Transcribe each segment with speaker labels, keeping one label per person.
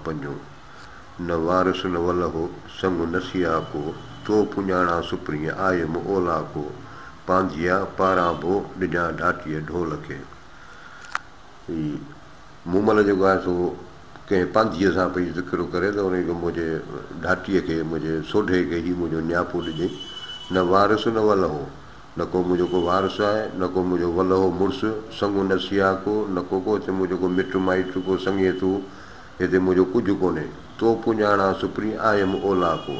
Speaker 1: پنجون. نه وارث نه ولهو، سڱ نه سياڪو، تو پڃاڻان سپرينء آيم اولاڪو، پانڌيا پاران ڀو ڏجان ڍاٽيء ڍول کي. هي مومل جيڪو آهي سو ڪنهن پانڌيء سان پئي ذڪر ڪري ته انهيء کي منهنجي ڍاٽيء کي، منهنجي سوڍي کي هي منهنجو نياپو ڏجئين. نه وارث نه ولهو، نه ڪو منهنجو ڪو وارث آهي، نه ڪو منهنجو ولهو مڙس، سڱ نه سياڪو، نه ڪو ڪو هتي منهنجو ڪو مٽ مائٽ ڪو سڱيتو، هتي منهنجو ڪجهه ڪونهي. تو پڃاڻان سپرين، آيم اولاڪو.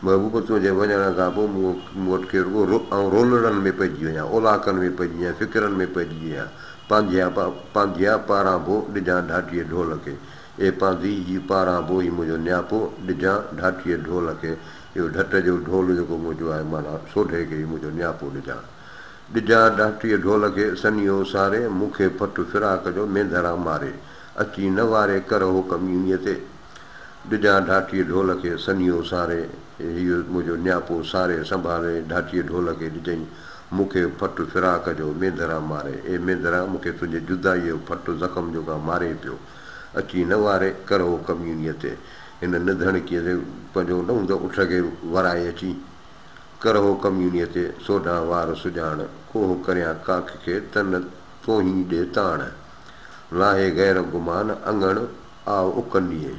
Speaker 1: محبوب تنهنجي وڃڻ کان پوء مون وٽ ڪير ڪو آئون رولڙن ۾ پئجي وڃان، اولاڪن ۾ پئجي وڃان، فڪرن ۾ پئجي وڃان. پانڌيا پانڌيا پاران ڀو، ڏجان ڍاٽيء ڍول کي. اي پانڌي، هي پاران ڀو، هي منهنجو نياپو، ڏجان ڍاٽيء ڍول کي. اهو ڍٽ جو ڍول جيڪو منهنجو آهي، معنيٰ سوڍي کي هي منهنجو نياپو ڏجان. ڏجان ڍاٽيء ڍول کي، سنيهو ساري، مون کي ڦٽ فراق جو، مينڌرا ماري. اچي نه واري ڪر هو ڪميڻيء تي. ڏجان ڍاٽيء ڍول کي سنيهو ساري، هيء منهنجو نياپو ساري سنڀالي ڍاٽيء ڍول کي ڏجئين، مون کي ڦٽ فراق جو مينڌرا ماري. اي مينڌرا مون کي تنهنجي جدائيء جو ڦٽ زخم جو ڪا ماري پيو. اچي نه واري ڪر هو ڪميڻيء تي. هن نڌڻڪيء تي پنهنجو نه هوندو اٺ کي ورائي اچي ڪر هو ڪميڻيء تي. سوڍا وار سڄاڻ، ڪوهه ڪريان ڪاڪ کي تن توهين ڏي تاڻ. لاهي غير گمان، اڱڻ آء اڪنڊيين.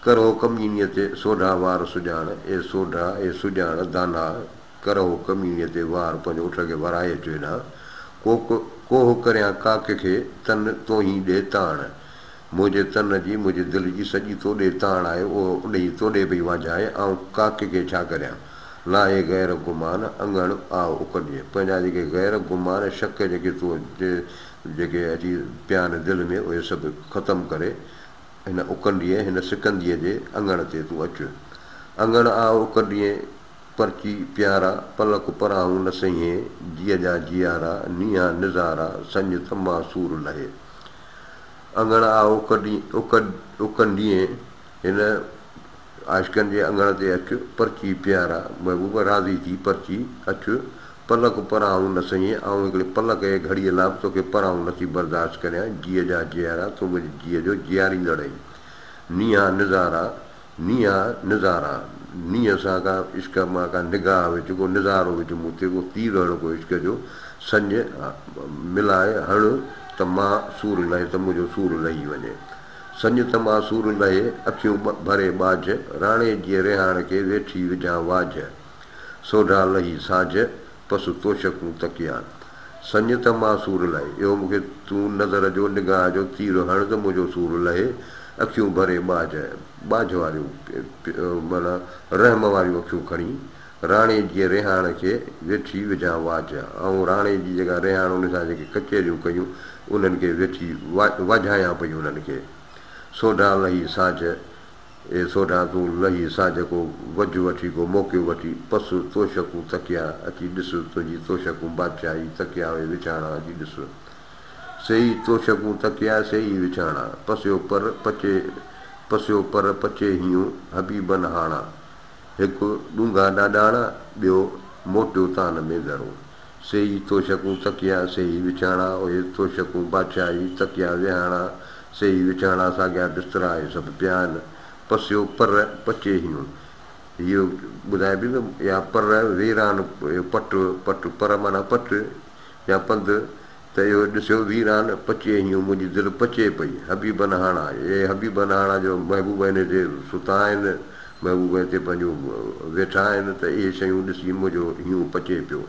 Speaker 1: ڪرهو ڪميڻيء تي، سوڍا وار سڄاڻ، اي سوڍا، اي سڄاڻ، داناء، ڪرهو ڪميڻيء تي وار، پنهنجو اٺ کي ورائي اچ هيڏانهن. ڪوڪ، ڪوهه ڪريان ڪاڪ کي، تن توهين ڏي تاڻ. منهنجي تن جي، منهنجي دل جي سڄي توڏي تاڻ آهي، اهو انهيء توڏي پئي وانجهائي، آئون ڪاڪ کي ڇا ڪريان؟ لاهي غير گمان، اڱڻ آء اڪنڊيين. پنهنجا جيڪي غير گمان، شڪ جيڪي تو جيڪي اچي پيا آهن دل ۾، اهي سڀ ختم ڪري، هن اڪنڊيء، هن سڪنديء جي اڱڻ تي تون اچ. اڱڻ آء اڪنڊيين، پرچي پيارا، پلڪ پراهون نه سهين، جيء جا جيارا، نينهان نظارا، سڃ ته مان سور لهي. اڱڻ آء اڪنڊيين، هن عاشقن جي اڱڻ تي اچ، پرچي پيارا، محبوب راضي ٿي پرچي اچ، پلڪ پراهون نه سهين، آئون هڪڙي پلڪ ۽ گهڙيء لاء به توکي پراهون نٿي برداشت ڪريان، جيء جا جيارا، تون منهنجي جيء جو جياريندڙ آهين. نينهان نظارا، نينهان نظارا، نينهن سان ڪا عشق مان ڪا نگاهه وجهه، ڪو نظارو وجهه مون تي، ڪو تير هڻ ڪو عشق جو، سڃ ملاء هڻ ته مان سور لهي ته منهنجو سور لهي وڃي. سڃ ته مان سور لهي، اکيون ڀري ٻاجهه، راڻي جيئن ريهاڻ کي ويٺي وجهان واجهه. سوڍا لهي ساجهه، پس توشڪون تڪيان. سڃ ته مان سور لهي، اهو مون کي تون نظر جو، نگاهه جو، تير هڻ ته منهنجو سور لهي، اکيون ڀري ٻاجهه، ٻاجهه واريون، معنيٰ رحم واريون اکيون کڻي، راڻي جيئن ريهاڻ کي ويٺي وجهان واجهه. آئون راڻي جي جيڪا ريهاڻ ان سان جيڪي ڪچهريون ڪيون، انهن کي ويٺي واجهايان پئي انهن کي. سوڍا لهي ساجهه، اي سوڍا تون لهي ساجهه ڪو وجهه وٺي ڪو موقعو وٺي، پس توشڪون تڪيا اچي ڏس تنهنجي توشڪون بادشاهي تڪيا اهي وڇاڻا اچي ڏس. سيئي توشڪون تڪيا سيئي وڇاڻا، پسيو پر پچي پسيو پر پچي هيون حبيبن هاڻا. هڪ ڏونگها ڏاڏاڻا، ٻيو موٽيو تان مينڌرو. سي ئي توشڪون تڪيا، سي ئي وڇاڻا، اهي توشڪون بادشاهي، تڪيا ويهاڻا، سي ئي وڇاڻا، ساڳيا بسترا اهي سڀ پيا آهن. پسيو پر پچي هيون. هيء ٻڌائي پئي ته اها پر ويران پٽ، پٽ، پر معنيٰ پٽ يا پنڌ، ته اهو ڏسيو ويران پچي هيون منهنجي دل پچي پئي حبيبن هاڻا اي حبيبن هاڻا جو محبوب هن هتي ستا آهن محبوب هتي پنهنجو ويٺا آهن ته اهي شيون ڏسي منهنجو هيون پچي پيو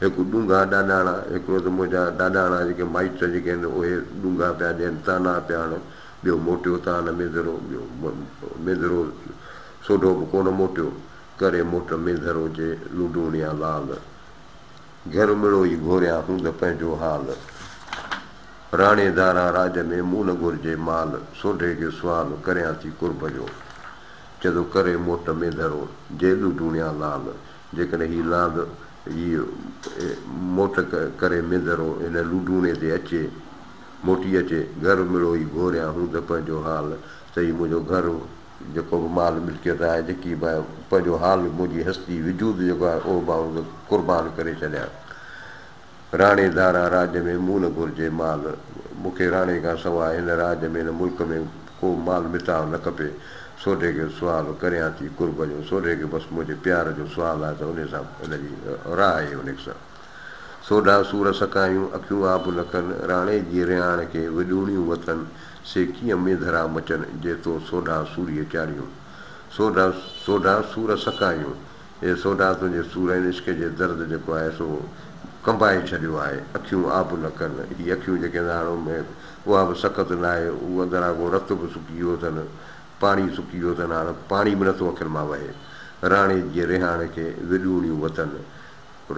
Speaker 1: هڪ ڏونگها ڏاڏاڻا هڪڙو ته منهنجا ڏاڏاڻا جيڪي مائٽ جيڪي آهن اهي ڏونگها پيا ڏين طعنا پيا هڻن ٻيو موٽيو تان مينڌرو ٻيو مينڌرو سوڍو به ڪونه موٽيو ڪري موٽ مينڌرو جي لوڊوڻيا لال. گهر مڙوئي گهوريان هوند پنهنجو حال. راڻي ڌاران راڄ ۾ مون نه گهرجي مال. سوڍي کي سوال ڪريان ٿي قرب جو. چئي ٿو ڪري موٽ مينڌرو جيڏو ڊوڻيان لال. جيڪڏهن هي لال هي موٽ ڪري مينڌرو هن لوڊوڻي تي اچي موٽي اچي. گهر مڙوئي گهوريان هوند پنهنجو حال. ته هي منهنجو گهر جيڪو به مال ملڪيت آهي، جيڪي به آهي، پنهنجو حال، منهنجي هستي، وجود جيڪو آهي، اهو به آئون قربان ڪري ڇڏيان. راڻي ڌاران راڄ ۾، مون نه گهرجي مال. مون کي راڻي کان سواء هن راڄ ۾، هن ملڪ ۾ ڪو مال متاع نه کپي. سوڍي کي سوال ڪريان ٿي قرب جو، سوڍي کي بس منهنجي پيار جو سوال آهي ته انهي سان ان جي راء آهي انهي سان. سوڍا سور سڪايون، اکيون آب نه ڪن، راڻي جي رهاڻ کي وڏوڻيون وتن، سي ڪيئن مينڌرا مچن، جي تو سوڍا سوريء چاڙهيون. سوڍا سوڍا سور سڪايون، اي سوڍا تنهنجي سور ۽ عشق جي درد جيڪو آهي سو ڪنبائي ڇڏيو آهي، اکيون آب نه ڪن، هي اکيون جيڪي هاڻ ۾ اها به سڪت ناهي، اهو اندران ڪو رت به سڪي ويو اٿن، پاڻي سڪي ويو اٿن، هاڻ پاڻي به نٿو اکين مان وهي. راڻي جي رهاڻ کي وڏوڻيون وتن،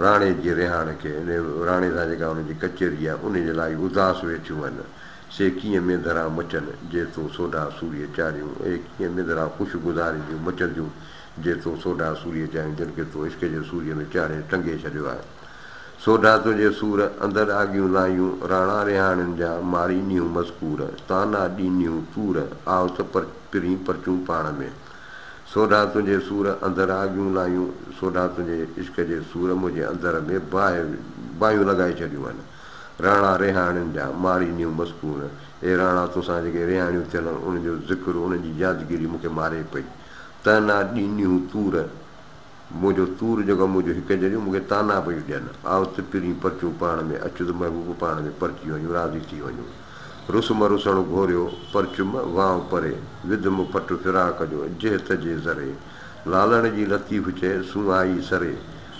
Speaker 1: راڻي جي رهاڻ کي، انهيء راڻي سان جيڪا انهن جي ڪچهري آهي، انهيء جي لاء اداس ويٺيون آهن، سي ڪيئن مينڌرا مچن، جي تو سوڍا سوريء چاڙهيون، اي ڪيئن مينڌرا خوش گذارينديون، مچنديون، جي تو سوڍا سوريء چاڙهيون، جن کي تو عشق جي سوريء ۾ چاڙهي ٽنگي ڇڏيو آهي. سوڍا تنهنجي سور، اندر آڳيون لايون، راڻا رهاڻين جا، مارينيون مذڪور، طعنا ڏينيون تور، آء ته پرين پرچون پاڻ ۾. سوڍا تنهنجي سور، اندر آڳيون لايون، سوڍا تنهنجي عشق جي سور، منهنجي اندر ۾ باهه باهيون لڳائي ڇڏيون آهن. راڻا رهاڻين جا، مارينيون مذڪور، اي راڻا توسان جيڪي رهاڻيون ٿيل آهن، انهن جو ذڪر، انهن جي يادگيري مون کي ماري پئي. طعنا ڏينيون تور، منهنجو تور جيڪو منهنجو هڪ جهڙيون مون کي طعنا پيون ڏين. آء ته پرين پرچون پاڻ ۾، اچ ته محبوب پاڻ ۾ پرچي وڃون، راضي ٿي وڃون. رس م رسڻ گهوريو، پرچم وانء پري، وڌم ڦٽ فراق جو، جهت جي ذري. لالڻ جي لطيف چئي، سونهائي سري،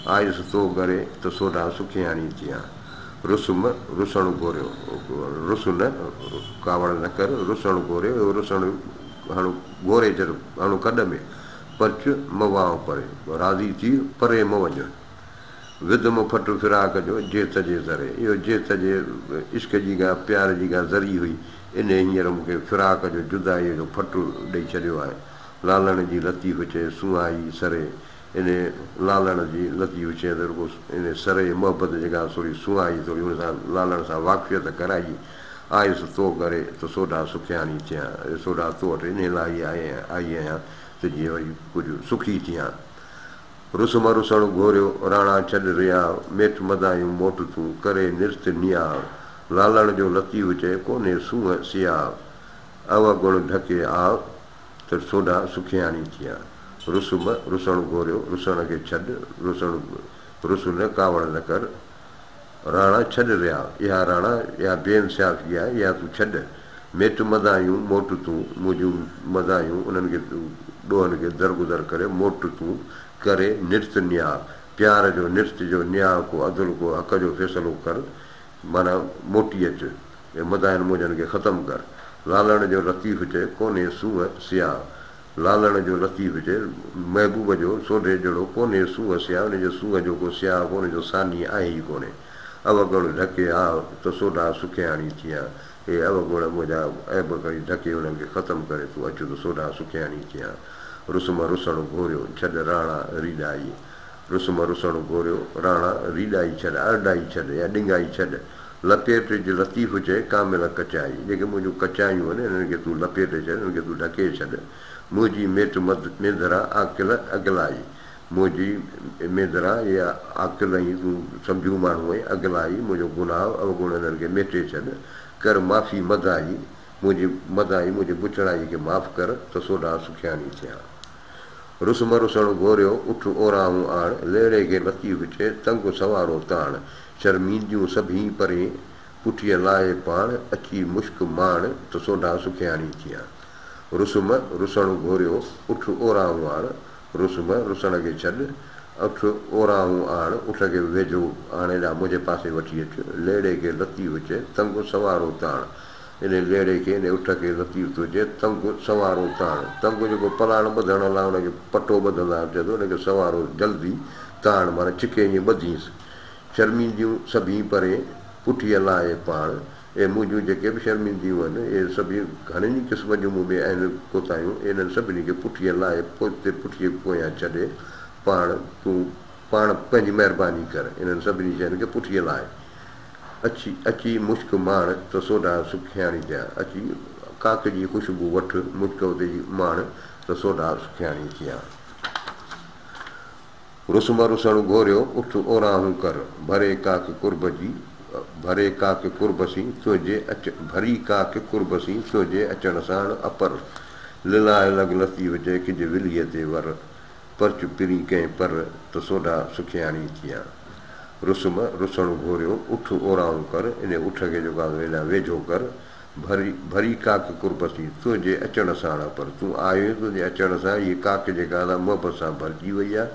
Speaker 1: آيس تو گري، ته سوڍا سکياڻي ٿيان. رس م رسڻ گهوريو، رس نه، ڪاوڙ نه ڪر، رسڻ گهوريو، اهو رسڻ هڻ گهوري ڇڏ، هڻ کڏ ۾. پرچ م وانء پري، راضي ٿي پري م وڃ. وڌم ڦٽ فراق جو، جيت جي ذري. اهو جيت جي عشق جي ڪا پيار جي ڪا ذري هئي، انهيء هينئر مون کي فراق جو، جدائيء جو ڦٽ ڏئي ڇڏيو آهي. لالڻ جي لطيف چئي، سونهائي سري. انهيء لالڻ جي لطيف چئي ته رڳو انهيء سري محبت جيڪا ٿوري سونهائي ٿوري ان سان لالڻ سان واقفيت ڪرائي. آيس تو ڪري ته سوڍا سکياڻي ٿيان. اي سوڍا تو وٽ انهيء لاء ئي آئي آهيان ته جيئن وري ڪجهه سکي ٿيان. رس م رسڻ گهوريو، راڻا ڇڏ رياء، ميٺ مدايون موٽ تون، ڪري نرت نياء. لالڻ جو لطيف چئي، ڪونهي سونهن سياء. اوگڻ ڍڪي آء، ته سوڍا سکياڻي ٿيان. رس م رسڻ گهوريو، رسڻ کي ڇڏ، رسڻ رس نه ڪاوڙ نه ڪر. راڻا ڇڏ رياء، اها راڻا اها بي انصافي آهي، اها تون ڇڏ. ميٽ مدايون موٽ تون، منهنجون مدايون انهن کي ڏوهن کي درگذر ڪري موٽ تون، ڪري نرت نياء، پيار جو نرت جو نياء ڪو عدل ڪو حق جو فيصلو ڪر، معنيٰ موٽي اچ، اي مداين منهنجن کي ختم ڪر. لالڻ جو لطيف چئي، ڪونهي سونهن سياء. لالڻ جو لطيف چئي، محبوب جو سوڍي جهڙو ڪونهي سونهن سياء، ان جي سونهن جو ڪو سياء ڪونهي جو ثاني آهي ئي ڪونهي. اوگڻ ڍڪي آء ته سوڍا سکياڻي ٿيان. اي اوگڻ منهنجا عيب کڻي ڍڪي انهن کي ختم ڪري تون اچ ته سوڍا سکياڻي ٿيان. رس م رسڻ گهوريو، ڇڏ راڻا ريڏائي. رس م رسڻ گهوريو، راڻا ريڏائي ڇڏ، ارڏائي ڇڏ يا ڏنگائي ڇڏ. لپيٽج لطيف چئي، ڪامل ڪچائي. جيڪي منهنجون ڪچايون آهن، انهن کي تون لپيٽي ڇڏ، انهن کي تون ڍڪي ڇڏ. منهنجي ميٺ مينڌرا، عاقل اڳلائي. منهنجي مينڌرا يا عاقل ۽ تون سمجهو ماڻهو آهين، اڳلائي منهنجو گناهه، اوگڻ انهن کي ميٽي ڇڏ. ڪر معافي مدائي، منهنجي مدائي، منهنجي بڇڙائي کي معاف ڪر، ته سوڍا سکياڻي ٿيان. رس م رسڻ گهوريو، اٺ اوراهون آڻ، ليڙي کي لطيف چئي، تنگ سوارو تاڻ، شرمينديون سڀيئي پرين، پٺيء لاهي پاڻ، اچي مشڪ ماڻ، ته سوڍا سکياڻي ٿيان. رس م رسڻ گهوريو، اٺ اوراهون آڻ، رس م رسڻ کي ڇڏ، اٺ اوراهون آڻ، اٺ کي ويجهو آڻ هيڏانهن منهنجي پاسي وٺي اچ، ليڙي کي لطيف چئي، تنگ سوارو تاڻ، انهي ليڙي کي، انهي اٺ کي لطيف ٿو چئي، تنگ سنوارو تاڻ. تنگ جيڪو پلاڻ ٻڌڻ لاء ان کي پٽو ٻڌندا آهن، چئي ٿو ان کي سنوارو جلدي تاڻ معنيٰ ڇڪي ائين ٻڌينس. شرمينديون سڀيئي پرين، پٺيء لاهي پاڻ. اي منهنجون جيڪي به شرمينديون آهن، اهي سڀيئي گهڻن ئي قسمن جون مون ۾ آهن ڪوتاهيون، انهن سڀني کي پٺيء لاهي پوئتي پٺيء پويان ڇڏي پاڻ تون پاڻ پنهنجي مهرباني ڪر، انهن سڀني شين کي پٺيء لاهي. اچي اچي مشڪ ماڻ ته سوڍا سکياڻي ٿيان. اچي ڪاڪ جي خوشبو وٺ مشڪ اتي جي ماڻ ته سوڍا سکياڻي ٿيان. رس م رسڻ گهوريو اٺ اوراهون ڪر، ڀري ڪاڪ قرب جي ڀري ڪاڪ قرب سين تنهنجي اچ ڀري ڪاڪ قرب سين تنهنجي اچڻ ساڻ اپر لله لڳ لطيف چئي ڪج ولهيء تي ور پرچ پرين ڪنهن پر ته سوڍا سکياڻي ٿيان. رسم رسڻ گهوريو اٺ اورائون ڪر انهي اٺ کي جيڪو آهي سو هيڏانهن ويجهو ڪر ڀري ڀري ڪاڪ قرب سين تنهنجي اچڻ ساڻ اپر تون آيو آهين تنهنجي اچڻ سان هيء ڪاڪ جيڪا آهي سا محبت سان ڀرجي وئي آهي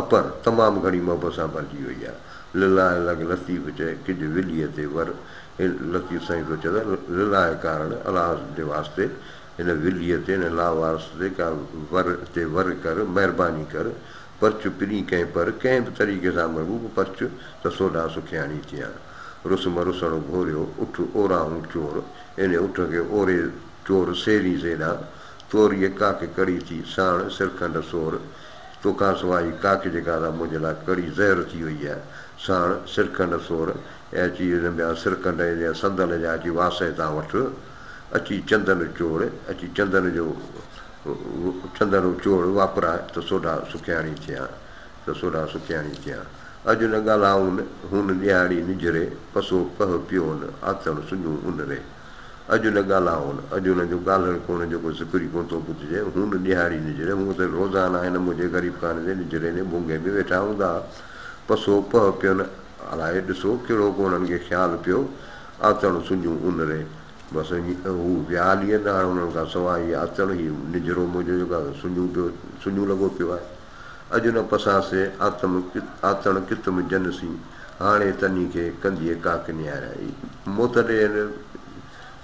Speaker 1: اپر تمام گهڻي محبت سان ڀرجي وئي آهي. لله لڳ لطيف چئي ڪج وليء تي ور لطيف سائين ٿو چئي ته لله ڪارڻ الله جي واسطي هن وليء تي هن لاوارث تي ڪا ور تي ور ڪر مهرباني ڪر پرچ پرين ڪنهن پر ڪنهن به طريقي سان محبوب پرچ ته سوڍا سکياڻي ٿيان رس مرسڻ گهوريو اٺ اوراهون چور انهي اٺ کي اوري چور سيرين سيڏان توريء ڪاڪ ڪڙي ٿي ساڻ سرکنڊ سور توکان سواء هي ڪاڪ جيڪا سا منهنجي لاء ڪڙي زهر ٿي وئي آهي. ساڻ سرکنڊ سور ۽ اچي هن ٻيا سرکنڊ ۽ صندل جا اچي واس هتان وٺ. اچي چندن چوڙ، اچي چندن جو چندن چوڙ واپراء ته سوڍا سکياڻي ٿيان، ته سوڍا سکياڻي ٿيان. اڄ نه ڳالهائون هون ڏيهاڙي نجهري، پسو پهه پيون آتڻ سڃون ان ري. اڄ نه ڳالهائون، اڄ انهن جو ڳالهڻ ڪونه جو ڪو ذڪر ئي ڪونه ٿو ٻڌجي، هون ڏهاڙي نجهري، هونء ته روزانه هن منهنجي غريب خاني جي نجهري ۾ ڀونگي ۾ ويٺا هوندا ها، پسو پهه پين، الائي ڏسو ڪهڙو ڪو انهن کي خيال پيو، آتڻ سڃون ان ري، بس هو ويا هلي نه هاڻ انهن کان سواء هي آتڻ، هي نجهرو منهنجو جيڪو آهي سو سڃون پيو، سڃون لڳو پيو آهي. اڄ نه پسان سي آتم آتڻ ڪتم جن سين، هاڻي تني کي ڪنڌيء ڪاڪ نهاريائين. موت ڏي هن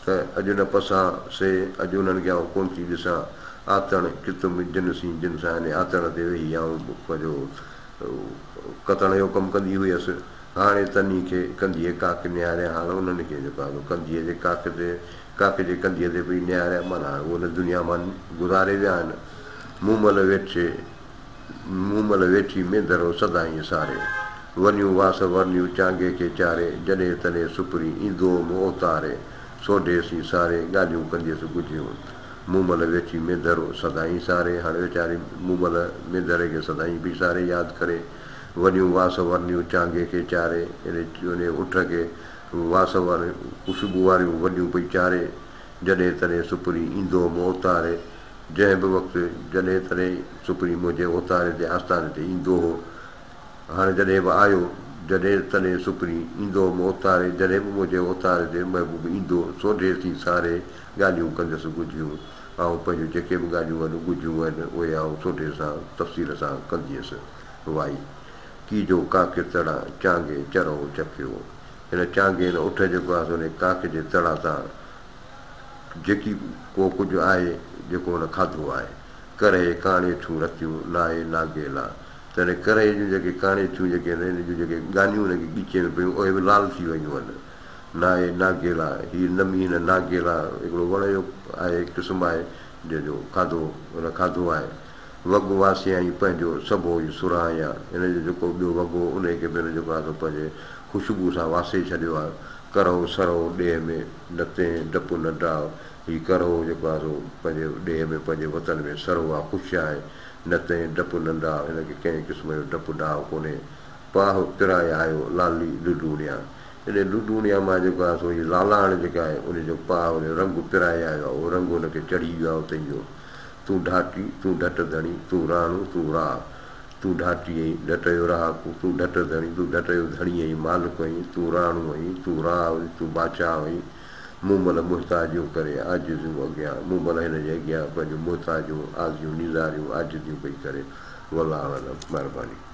Speaker 1: ته اڄ نه پسان سي، اڄ انهن کي آئون ڪونه ٿي ڏسان. آتڻ ڪتم جن سين، جن سان يعني آتڻ تي ويهي آئون پنهنجو ڪتڻ جو ڪم ڪندي هيس. هاڻي تني کي ڪنڌيء ڪاڪ نهاريان، هاڻ انهن کي جيڪو آهي سو ڪنڌيء جي ڪاڪ تي، ڪاڪ جي ڪنڌيء تي پئي نهاريان، معنيٰ هاڻي اهي هن دنيا مان گذاري ويا آهن. مومل ويٺي مومل ويٺي مينڌرو سدائين ساري. ونيون واس ورنيون چانگي کي چاري، جڏهن تڏهن سپرين ايندو هوم اوتاري. سوڍي سين ساري ڳالهيون ڪنديس ڳجهيون. مومل ويٺي مينڌرو سدائين ساري، هاڻي ويچاري مومل مينڌري کي سدائين پئي ساري ياد ڪري. ونيون واس ورنيون چانگي کي چاري، انهي اٺ کي واس واريون خوشبو واريون وڏيون پئي چاري. جڏهن تڏهن سپرين ايندو هوم اوتاري. جنهن به وقت، جڏهن تڏهن سپرين منهنجي اوتاري تي آستاني تي ايندو هو. هاڻي جڏهن به آيو، جڏهن تڏهن سپرين ايندو هوم اوتاري، جڏهن به منهنجي اوتاري تي محبوب ايندو، سوڍي سين ساري ڳالهيون ڪندس ڳجهيون. آئون پنهنجون جيڪي به ڳالهيون آهن، ڳجهيون آهن، اهي آئون سوڍي سان تفصيل سان ڪنديس. وائي، ڪي جو ڪاڪي تڙا، چانگي چرئو چکيو. هن چانگي هن اٺ جيڪو آهي سو انهي ڪاڪ جي تڙا تان جيڪي ڪو ڪجهه آهي جيڪو هن کاڌو آهي. ڪرهي ڪاڻي ٿيون رتيون، ناهي ناگيلا. تڏهن ڪرهي جون جيڪي ڪاڻي ٿيون جيڪي آهن، ان جون جيڪي ڳانيون هن کي ڳچيء ۾ پيون، اهي به لال ٿي ويون آهن. ناهي ناگيلا، هي نمي هن ناگيلا هڪڙو وڻ جو آهي قسم آهي، جنهن جو کاڌو هن کاڌو آهي. وڳ واسيائين پنهنجو سڀو ئي سرهايان. هن جو جيڪو ٻيو وڳ هو، انهيء کي به هن جيڪو آهي سو پنهنجي خوشبوء سان واسي ڇڏيو آهي. ڪرهو سرهو ڏيهه ۾، نه تنهن ڊپ نه ڊاء. هي ڪرهو جيڪو آهي سو پنهنجي ڏيهه ۾ پنهنجي وطن ۾ سرهو آهي، خوش آهي. نه تنهن ڊپ نه ڊاء، هن کي ڪنهن قسم جو ڊپ ڊاء ڪونهي. پاهه پرائي آيو لالي لڊوڻيان. انهي لڊوڻيان مان جيڪو آهي سو هي لالاڻ جيڪا آهي، ان جو پاهه، ان جو رنگ پرائي آيو آهي. اهو رنگ هن کي چڙهي ويو آهي اتي جو. تون ڍاٽي، تون ڍٽ ڌڻي، تون راڻو، تون راء. تون ڍاٽي ائين، ڍٽ جو رهاڪو، تون ڍٽ ڌڻي، تون ڍٽ جو ڌڻي ائين، مالڪ ائين، تون راڻو ائين، تون راء ائين، تون بادشاهه ائين. مومل محتاجيون ڪري عاجزيون اڳيان، مومل هن جي اڳيان پنهنجون محتاجيون، آزيون، نيزاريون، عاجزيون پئي ڪري. والله اعلم. مهرباني.